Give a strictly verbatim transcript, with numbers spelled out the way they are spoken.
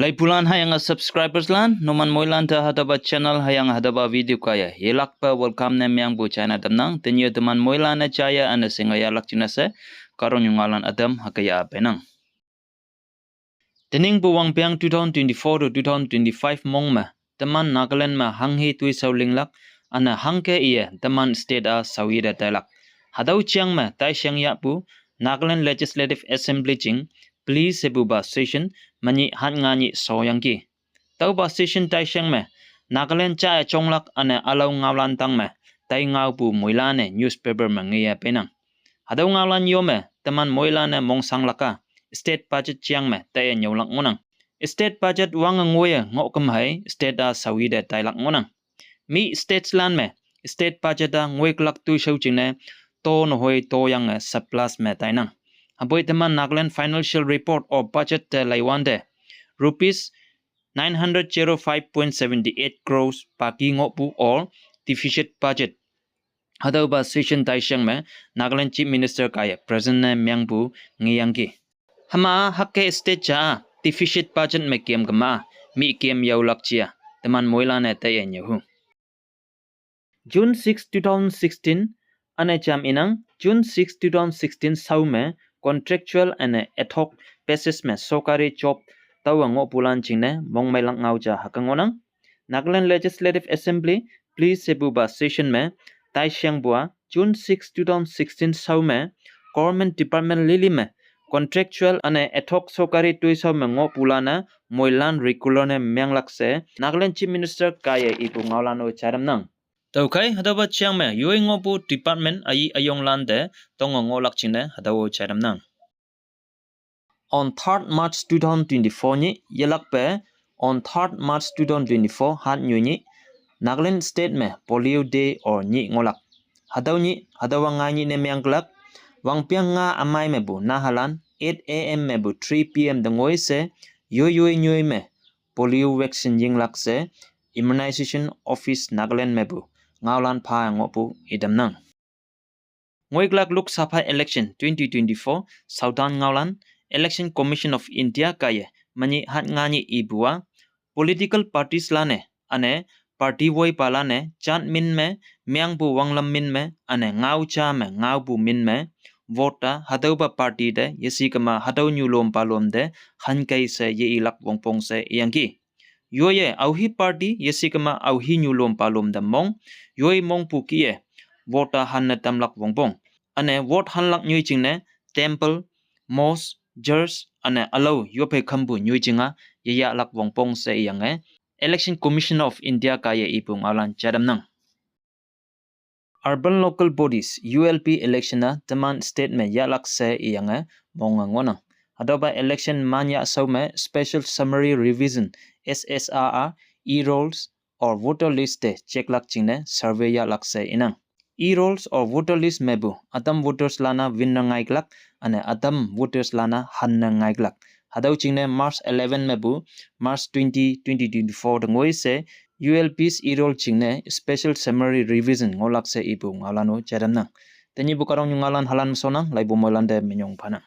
Laipulan hüyange subscribers lan, numan moilan te hatüopa channel hüyange hatüopa video kaiye yelakpe welcome ne meangpu china tamnang. Tenyih teman moilan-e jaiye üne shinge yahlak jingne she, kahtoknyu ngaolan ütam hüke yah peinang. Teningpu wangpeng two thousand twenty-four to two thousand twenty-five mong me, teman Nagaland me hanghe toishao linglak, üne hangke iye teman state-a shaoyi te tailak. Hatüo jang me taisheng yahpu Nagaland Legislative Assembly jing, peli shepupa session, menyih hat nga nyih shoyangki. Tüopa session taisheng me, Nagaland ja-e jonglak üne ülao ngaolan tang me, tai ngaopu moilan-e newspaper me ngeye peinang. Hatüo ngaolan yo me, teman moilan-e mongshanglak-a, state budget jang me taiye nyüolak ngohnang. State budget wange ngoiye ngohküm hei, state-a shaoyi te tailak ngohnang. Mi states lan me, state budget-a ngoiklak toishao jingne, to nehoi toyange surplus me tainang. Hüpoi teman Nagaland financial report or budget te laiwante, rupees nine hundred zero five point seventy eight crores baki ngohpu or deficit budget. Hatüopa session taisheng me, Nagaland Chief Minister kaiye present ne meangpu ngeyangki. Hüma hüke state ja-a, deficit budget me kem kema, mi kem yaolak ja, teman moilan-e taiye nyüohu. June six, two thousand sixteen, üne jam inang, June six, two thousand sixteen shao me, contractual üne ad hoc basis me sokari job, taowa ngohpulan jingne, mongmeilak ngao ja hüke ngohnang. Nagaland Legislative Assembly, peli shepupa session me, taishengpu-a, June six, two thousand sixteen shao me, government department lili me, contractual üne ad hoc sokari toishao me ngohpulan-a, moilan regular ne meanglak she, Nagaland Chief Minister kaiye ipu ngaolan-o jai tamnang. Tüokhei, hatüopa jang me, yoi ngohpu department ayi ayonglan te, tonge ngohlak jingne, hatüo-o jai tamnang. On third March two thousand twenty-four nyih, yelakpe, on third March two thousand twenty-four, hatnyu nyih, Nagaland State me polio day or nyih ngohlak. Hatüo nyih, hatüowa ngai nyih ne meangklak, wangpeng nga ümei mepu nahalan, eight A M mepu three P M te ngoi she, yoi yoi nyoi me, polio vaccine yinglak she, Immunization Office Nagaland mepu, ngaolan pha ngohpu itamnang. Ngoiklak Lok Sabha election twenty twenty-four, shaotan ngaolan, Election Commission of India kaiye, menyih hat nga nyih ipu-a, political parties lan-e, üne, party woipalan-e, jat min me, meangpu wanglam min me, üne, ngao ja me, ngaopu min me, vote-a, hatüopa party te, yeshikema, hatüo nyulom palom te, hankei she ye-ilak wongpong she iyangki. Yoiye, aohi party, yeshikema, aohi nyulom palom te mong, yoi mongpu kih-e, vote-a hanne tamlak wongpong. Üne, vote hanlak nyoi jingne, temple, mosque, church, üne, ülao, yophei khampu nyoi jing-a, yeyahlak wongpong she iyange, Election Commission of India kaiye ipu ngaolan jai tamnang. Urban Local Bodies, U L B election-a teman state me yahlak she iyange monge ngohnang. Hatüopa election man yah shao me Special Summary Revision, S S R-a, e-rolls or voter list te checklak jingne survey yahlak she inang. E-rolls or voter list mepu, ütam voters lan-a winne ngaiklak, üne ütam voters lan-a hanne ngaiklak. Hatüo jingne March eleven mepu, March twenty, twenty twenty-four te ngoi she, U L B's e-roll jingne Special Summary Revision ngohlak she ipu ngaolan-o jai tamnang. Tenyihpu kahtoknyu ngaolan halan me shonnang, laipu moilan te minyong phanang.